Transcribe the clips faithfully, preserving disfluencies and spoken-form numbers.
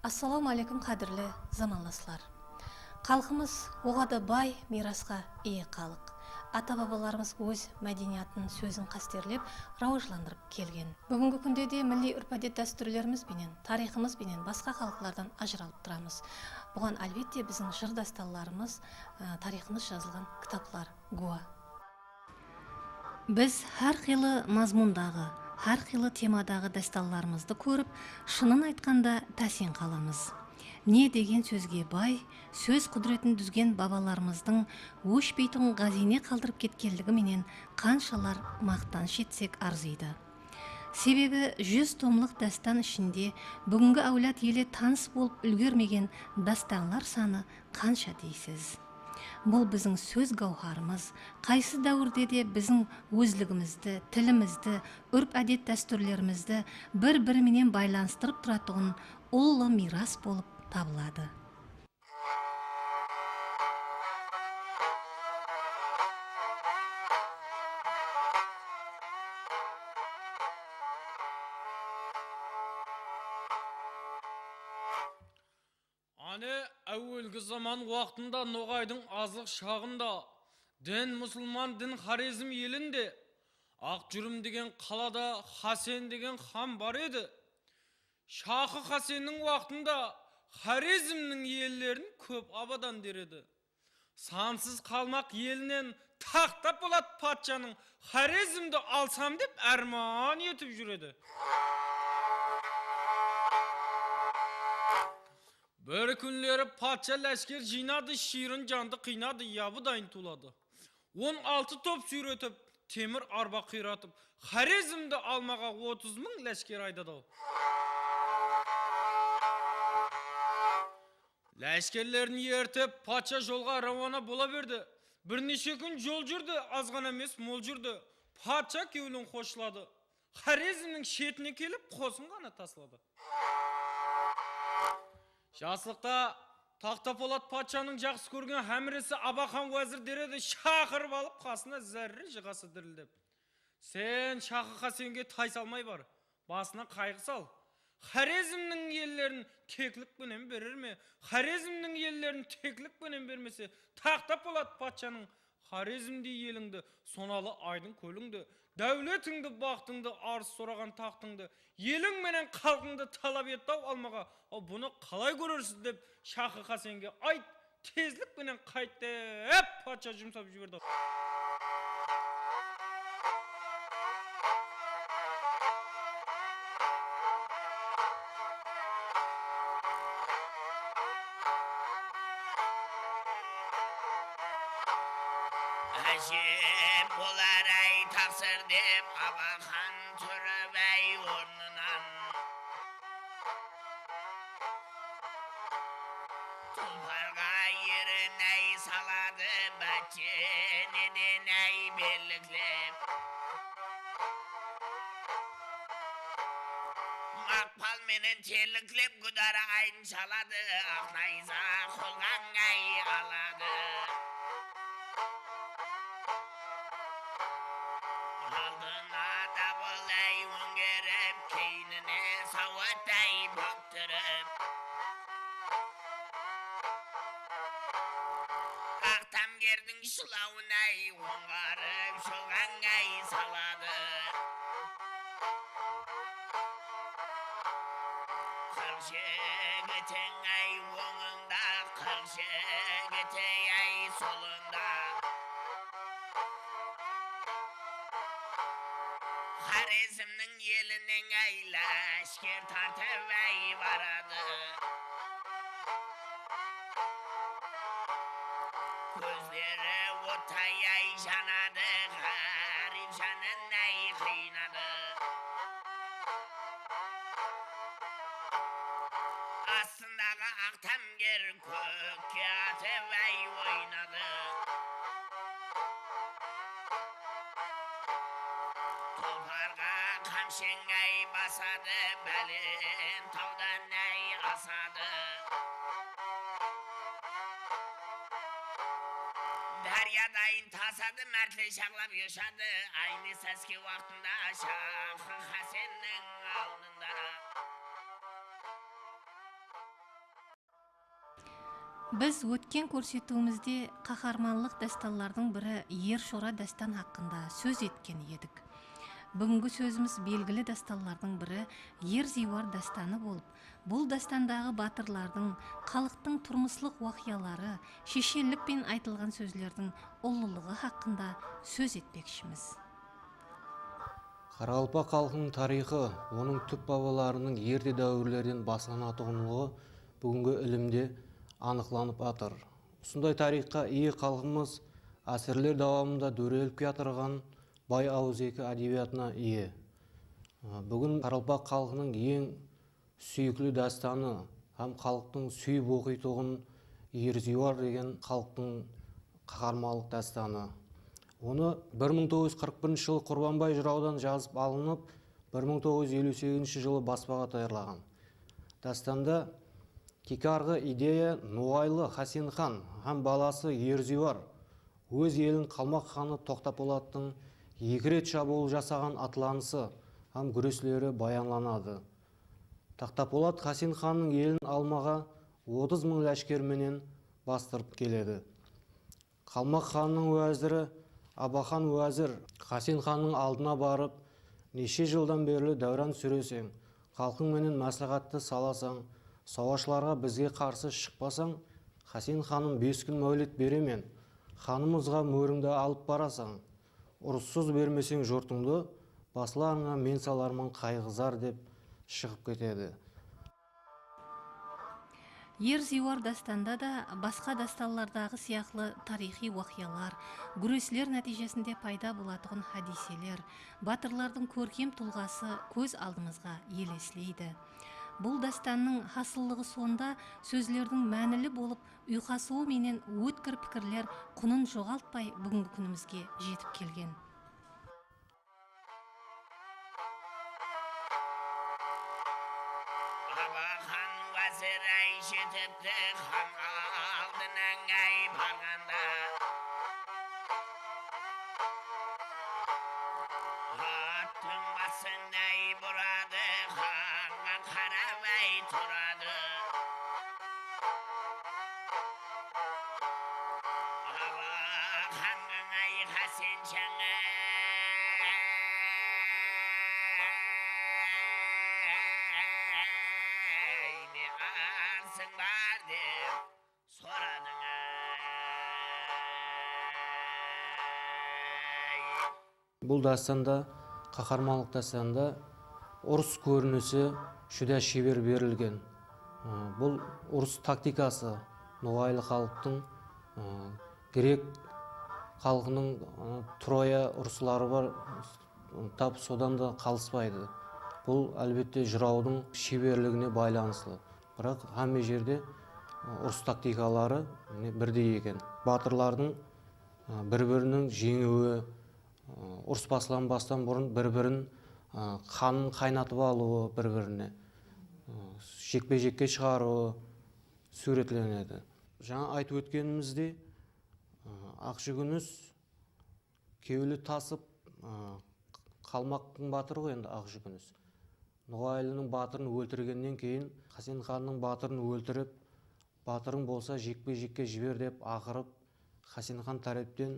Assalawma áleykum, qádirli zamanlaslar! Xalqımız oǵada bay miyrasqa iye xalıq. Ata-babalarımız óz mádeniyatın, sózin qásterlep, rawajlandırıp kelgen. Búgingi kúnde de milliy úrp-ádet dástúrlerimiz benen, tariyxımız benen basqa xalıqlardan ajıralıp turamız. Buǵan, álbette, biziń jır-dástanlarımız, ı, tariyxımız jazılǵan kitaplar gúwa. Biz hár qıylı mazmundaǵı, hár qıylı temadaǵı dástanlarımızdı kórip, shının aytqanda, tásin qalamız. Ne degen sózge bay, sóz qúdiretin dúzgen babalarımızdıń óshpeytuǵın ǵáziyne qaldırıp ketkenligi menen qanshalar maqtanısh etsek arzıydı. Sebebi, júz tomlıq dástan ishinde búgingi áwlad ele tanıs bolıp úlgermegen dástanlar sanı qansha deysiz? Bul biziń sóz gáwharımız, qaysı dáwirde de biziń ózligimizdi, tilimizdi, úrp-ádet dástúrlerimizdi bir-biri menen baylanıstırıp turatuǵın ullı miyras bolıp tabıladı. Áne, áwelgi zaman waqtında, noǵaydıń azlıq shaǵında, din musılman din Xorezm elinde, Aqjúrim degen qalada Xasen degen xan bar edi. Shaqı Xasenniń waqtında Xorezmniń ellerin kóp abadan der edi. Sansız qalmaq elinen Taxta Polat patshanıń Xorezmdi alsam dep árman etip júr edi. Bir kúnleri patsha láshker jıynadı, shiyrin jandı qıynadı, yabı dayın tuwladı. On altı top súyretip, temir arba qıyratıp, Xorezmdi almaǵa otız mıń láshker aydadı-aw. Láshkerlerin ertip, patsha jolǵa rawana bola berdi. Bir neshe kún jol júrdi, azǵana emes, mol júrdi. Patsha kewlin xoshladı. Xorezmniń shetine kelip, qosın ǵana tasladı. Jaslıqta Taxta Polat patshanıń jaqsı kórgen hámresi Abaxan wázir der edi, shaqırıp alıp qasına, zárre jıǵası dirildep: Sen Shaqı Xasenge tay salmay bar, basına qayǵı sal. Xorezmniń ellerin teklik penen berer me? Xorezmniń ellerin teklik penen bermese, Taxta Polat patshanıń Xorezmdey elińdi, sonalı Aydın kólińdi, dáwletińdi, baxtıńdı, arız soraǵan taxtıńdı, eliń menen xalqıńdı talap etti-aw almaǵa. Aw, bunı qalay kórersiz? Dep Shaqı Xasenge ayt, tezlik penen qayt, dep patsha jumsap jiberdi. Ájem bolar-áy taqsır, dep Abaxan turıp-áy ornınan. Tulparǵa erin-áy saladı bácce, neden-áy belliklep. Maqpal menen teliklep, gúdar ayın shaladı, aq nayza qolǵan-áy aladı. Aldına dabıl-áy óńgerip, keynine sawıt-áy bóktirip. Aq támgerdiń shılawın-áy ońǵarıp, shulǵan-áy saladı. Qırq jigitiń-áy ońında, qırq jigitey-áy solında. Xorezmniń elinen-áy láshker tartıp-áy baradı. Kózleri ottay-áy janadı, ǵárip janın-áy qıynadı. Astındaǵı aq támger kókke atıp-áy oynadı. Tulparǵa qamshıń-áy basadı, bálent tawdan-áy asadı. Dáryadayın tasadı, mártle shaqlap yoshadı, áyne sáske waqtında Shaqı Xásenniń aldında. Biz ótken kórsetiwimizde qaharmanlıq dástanlardıń biri Ershora dástan haqqında sóz etken edik. Búgingi sózimiz belgili dástanlardıń biri Erziywar dástanı bolıp, bul dástandaǵı batırlardıń, xalıqtıń turmıslıq waqıyaları, sheshenlik penen aytılǵan sózlerdiń ullılıǵı haqqında sóz etpekshimiz. Qaraqalpaq xalqınıń tariyxı, onıń túp babalarınıń erte dáwirlerden baslanatuǵınlıǵı búgingi ilimde anıqlanıp atır. Usınday tariyxqa iye xalqımız ásirler dawamında dórelip kiyatırǵan bay awızeki ádebiyatına iye. Búgin qaraqalpaq xalqınıń eń súyikli dástanı hám xalıqtıń súyip oqıytuǵın Erziywar degen xalıqtıń qaharmanlıq dástanı. Onı bir mıń toǵız júz qırq birinshi jılı Qurbanbay jırawdan jazıp alınıp, bir mıń toǵız júz eliw segizinshi jılı baspaǵa tayarlaǵan. Dástanda tiykarǵı ideya noǵaylı Xásenxan hám balası Erziywar óz elin qalmaq xanı Toqtapolattıń eki ret shabıwıl jasaǵan atlanısı hám gúresleri bayanlanadı. Toqtapolat Xásenxannıń elin almaǵa otız mıń láshker menen bastırıp keledi. Qalmaq xanınıń wáziri Abaxan wázir Xásenxannıń aldına barıp, neshe jıldan berli dáwran súreseń, xalqıń menen másláhátti salasań, sawashılarǵa bizge qarsı shıqpasań, Xásenxanım bes kún máwlet beremen, xanımızǵa mórińdi alıp barasań, urıssız bermeseń jurtıńdı, baslarıńa men salarman qayǵı-zar, dep shıǵıp ketedi. Erziywar dástanda da basqa dástanlardaǵı sıyaqlı tariyxıy waqıyalar, gúresler nátiyjesinde payda bolatuǵın hádiyseler, batırlardıń kórkem tulǵası kóz aldımızǵa elesleydi. Bul dástannıń hasıllıǵı sonda, sózlerdiń mánili bolıp uyqasıwı menen ótkir pikirler qunın joǵaltpay búgingi kúnimizge jetip kelgen. Abaxan wázir-áy jetipti xan aldına-áy barǵanda. Attıń basın-áy buradı, xanǵa qarap-áy turadı. Abaxannań-áy Xásenjań-áy, ne arsıń bar dep soradıń-áy. Bul dástanda, qaharmanlıq dástanında urıs kórinisi júdá sheber berilgen. I, bul urıs taktikası noǵaylı xalıqtıń, ı, grek xalqınıń, ı, Troya urısları bar, ı, tap sodan da qalıspaydı. Bul, álbette, jırawdıń sheberligine baylanıslı. Biraq hámme jerde, ı, urıs taktikaları, mine, birdey eken. Batırlardıń, ı, bir-biriniń jeńiwi, ı, urıs baslanbastan burın bir-birin, ı, qanın qaynatıp alıwı bir-birine, ı, jekpe-jekke shıǵarıwı súwretlenedi. Jańa aytıp ótkenimizdey, ı, Aqjúginis kewli tasıp, ı, qalmaqtıń batırı ǵoy endi Aqjúginis. Noǵaylınıń batırın óltirgennen keyin Xásenxannıń batırın óltirip, batırıń bolsa jekpe-jekke jiber dep aqırıp, Xásenxan tárepten,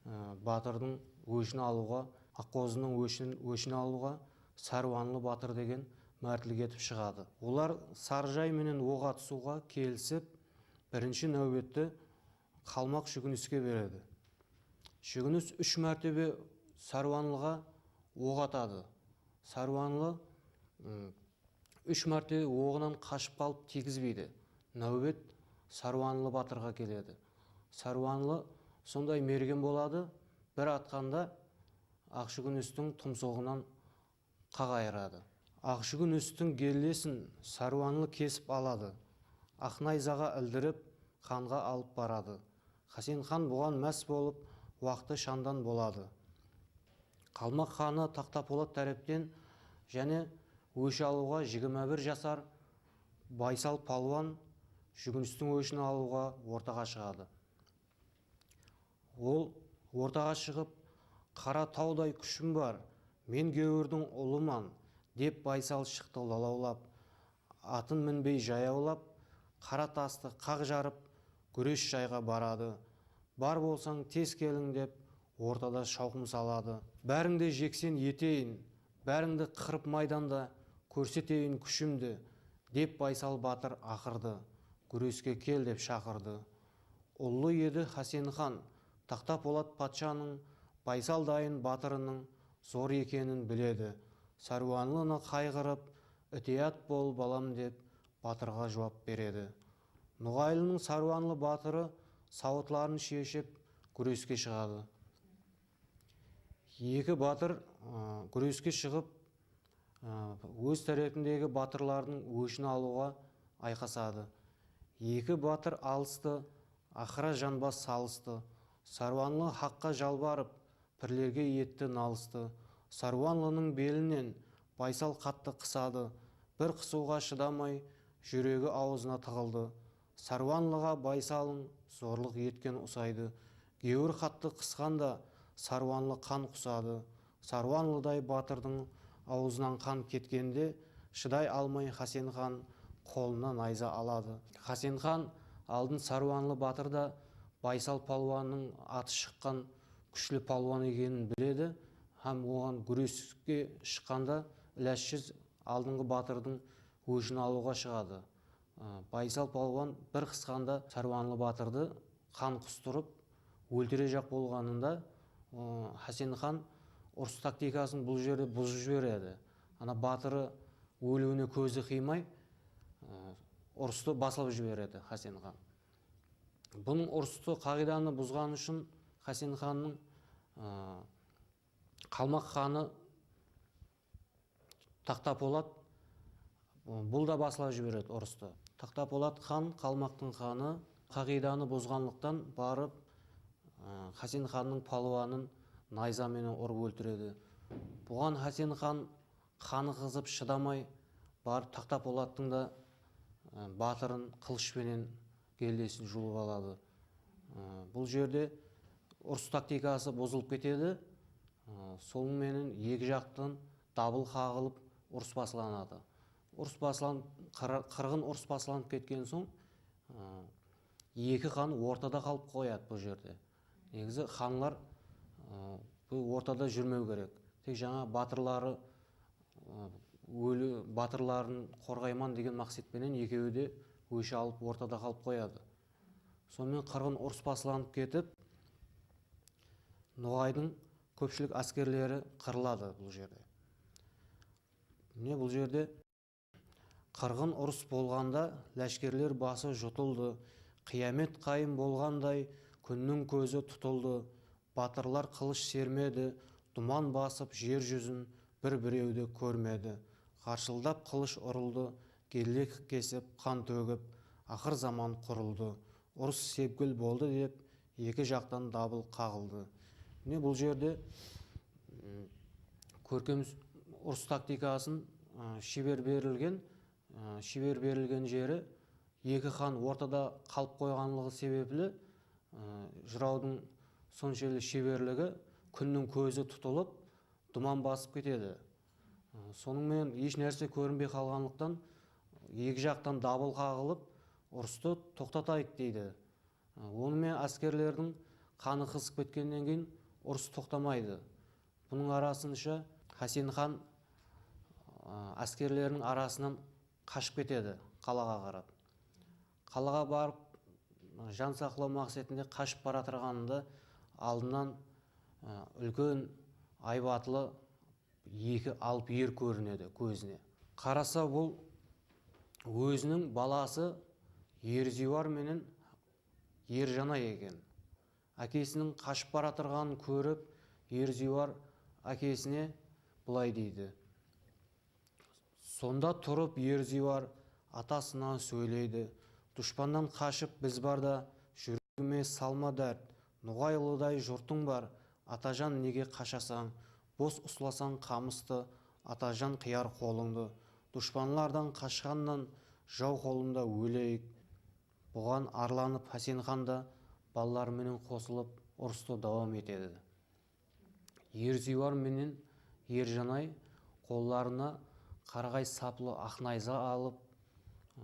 ı, batırdıń óshin alıwǵa, Aqqozınıń óshin, óshin alıwǵa Sárwanlı batır degen mártlik etip shıǵadı. Olar sarı jay menen oq atısıwǵa kelisip, birinshi náwbetti qalmaq Júginiske beredi. Júginis úsh mártebe Sárwanlıǵa oq atadı. Sárwanlı, ım, úsh márte oǵınan qashıp qalıp tiygizbeydi. Náwbet Sárwanlı batırǵa keledi. Sárwanlı sonday mergen boladı, bir atqanda Aqjúginistiń tumsıǵınan qaq ayıradı. Aqjúginistiń gellesin Sárwanlı kesip aladı. Aq nayzaǵa ildirip, xanǵa alıp baradı. Xásenxan buǵan más bolıp, waqtı shandan boladı. Qalmaq xanı Taqtapolat tárepten jáne ósh alıwǵa jigirma bir jasar Baysal palwan Júginistiń óshin alıwǵa ortaǵa shıǵadı. Ol ortaǵa shıǵıp, "Qara tawday kúshim bar, men Gewirdiń ulıman," dep Baysal shıqtı lalawlap, atın minbey jayawlap, qara tastı qaq jarıp, gúres jayǵa baradı. Bar bolsań, tez keliń dep, ortada shawqım saladı. Bárińdi jeksen eteyin, bárińdi qırıp maydanda kórseteyin kúshimdi, dep Baysal batır aqırdı. Gúreske kel dep shaqırdı. Ullı edi Hásenxan, Taxtapolat patshanıń Baysal dayın batırınıń zor ekenin biledi. Sárwanlını qayǵırıp, itiyat bol, balam, dep, batırǵa juwap beredi. Noǵaylınıń Sárwanlı batırı sawıtların sheship, gúreske shıǵadı. Eki batır, ı, gúreske shıǵıp, ı, óz tárepindegi batırlardıń óshin alıwǵa ayqasadı. Eki batır alıstı, aqıra janbas salıstı. Sárwanlı haqqa jalbarıp, pirlerge etti nalıstı. Sárwanlınıń belinen Baysal qattı qısadı. Bir qısıwǵa shıdamay, júregi awzına tıǵıldı. Sárwanlıǵa Baysalıń zorlıq etken usaydı. Gewir qattı qısqanda, Sárwanlı qan qusadı. Sárwanlıday batırdıń awzınan qan ketkende, shıday almay Hásenxan qolına nayza aladı. Hásenxan aldın Sárwanlı batır da Baysal palwannıń atı shıqqan kúshli palwan ekenin biledi hám oǵan gúreske shıqqanda ilajsız aldınǵı batırdıń óshin alıwǵa shıǵadı. I, Baysal palwan bir qısqanda Sárwanlı batırdı qan qustırıp óltirejaq bolǵanında, ı, Hásenxan urıs taktikasın bul jerde buzıp jiberedi. Ana batırı óliwine kózi qıymay, ı, urıstı baslap jiberedi Hásenxan. Bunıń urıstı, qaǵıydanı buzǵanı ushın Hásenxannıń, ı, qalmaq xanı Taxtapolat, bul da baslap jiberedi urıstı. Taxtapolat xan, qalmaqtıń xanı, qaǵıydanı buzǵanlıqtan barıp, ı, Hásenxannıń palwanın nayza menen urıp óltiredi. Buǵan Hásenxan qanı qızıp shıdamay barıp Taxtapolattıń da, ı, batırın qılısh penen geldesin julıp aladı. I, bul jerde urıs taktikası buzılıp ketedi. I, sonıń menen eki jaqtan dabıl qaǵılıp urıs baslanadı. Urıs baslan-, qır-, qırǵın urıs baslanıp ketken soń, ı, eki xan ortada qalıp qoyadı bul jerde. Negizi xanlar, ı, bul ortada júrmew kerek. Tek jańa batırları, ı, óli-, batırların qorǵayman degen maqset penen ekewi de ósh alıp ortada qalıp qoyadı. Sonıń menen qırǵın urıs baslanıp ketip, noǵaydıń kópshilik áskerleri qırıladı bul jerde. Mine, bul jerde qırǵın urıs bolǵanda láshkerler bası jutıldı, qıyamet qayım bolǵanday kúnniń kózi tutıldı. Batırlar qılısh sermedi, duman basıp jer júzin bir-birew de kórmedi. Qarshıldap qılısh urıldı, gelle kesip, qan tógip, aqır zaman qurıldı. Urıs sepgil boldı dep, eki jaqtan dabıl qaǵıldı. Mine, bul jerde, mm, kórkem s-, urıs taktikasın, ı, sheber berilgen, ı, sheber berilgen jeri eki xan ortada qalıp qoyǵanlıǵı sebepli, ı, jırawdıń sonshelli sheberligi kúnniń kózi tutılıp, duman basıp ketedi. I, sonıń menen hesh nárse kórinbey qalǵanlıqtan eki jaqtan dabıl qaǵılıp, urıstı toqtatayıq deydi. I, onı menen áskerlerdiń qanı qızıp ketkennen keyin urıs toqtamaydı. Bunıń arasınınsha Hásenxan, ı, áskerleriniń arasınan qashıp ketedi qalaǵa qarap. Qalaǵa barıp, jan saqlaw maqsetinde qashıp baratırǵanında aldınan, ı, úlken aybatlı eki alıp er kórinedi kózine. Qarasa, bul óziniń balası Erziywar menen Erjanay eken. Ákesiniń qashıp baratırǵanın kórip, Erziywar ákesine bılay deydi. Sonda turıp Erziywar atasına sóyleydi. Dushpannan qashıp biz barda, júregime salma dárt. Noǵay ulıday jurtıń bar, Atajan, nege qashasań? Bos uslasań qamıstı, Atajan, qıyar qolıńdı. Dushpanlardan qashqannan jaw qolında óleyik. Buǵan arlanıp Hásenxan da balaları menen qosılıp urıstı dawam etedi. Erziywar menen Erjanay qollarına qaraǵay saplı aq nayza alıp, ı,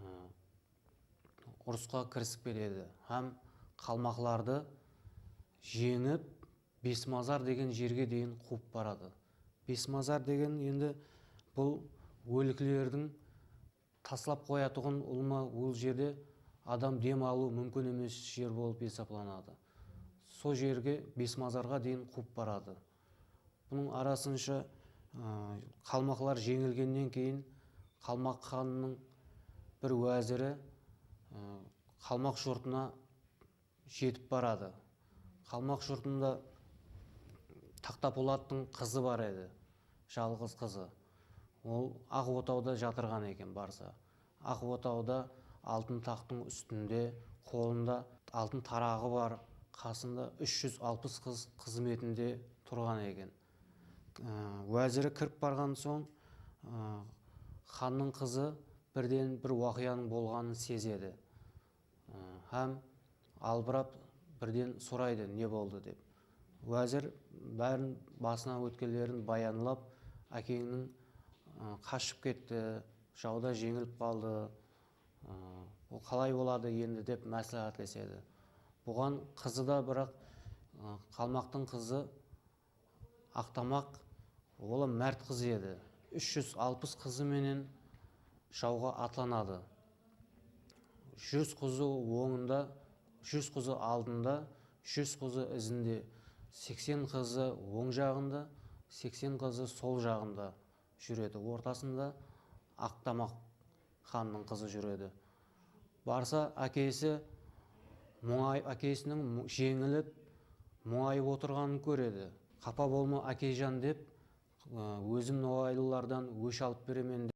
urısqa kirisip ketedi hám qalmaqlardı jeńip, Besmazar degen jerge deyin quwıp baradı. Besmazar degen endi bul óliklerdiń taslap qoyatuǵın ulıwma, ol jerde adam dem alıw múmkin emes jer bolıp esaplanadı. Sol jerge, Besmazarǵa deyin quwıp baradı. Bunıń arasınsha, ı, qalmaqlar jeńilgennen keyin qalmaq xanınıń bir wáziri, ı, qalmaq jurtına jetip baradı. Qalmaq jurtında Taxtapolattıń qızı bar edi, jalǵız qızı. Ol aq otawda jatırǵan eken barsa. Aq otawda altın taxtıń ústinde, qolında altın taraǵı bar, qasında úsh júz alpıs qız xızmetinde turǵan eken. Á, wáziri kirip barǵan soń, á, xannıń qızı birden bir waqıyanıń bolǵanın sezedi. Á, hám albırap birden soraydı, ne boldı dep. Wázir bárin basınan ótkenlerin bayanlap, ákeńniń, á, qashıp ketti, jawda jeńilip qaldı, á, bul qalay boladı endi dep másláhátlesedi. Buǵan qızı da, biraq, á, qalmaqtıń qızı Aqtamaq, ol hám márt qız edi. Úsh júz alpıs qızı menen jawǵa atlanadı. Júz qızı ońında, júz qızı aldında, júz qızı izinde, seksen qızı oń jaǵında, seksen qızı sol jaǵında júredi. Ortasında Aqtamaq xannıń qızı júredi. Barsa, ákesi muńay-, ákesiniń mu-, jeńilip, muńayıp otırǵanın kóredi. Qapa bolma, ákejan, dep, ı, ózim noǵaylılardan ósh alıp beremen,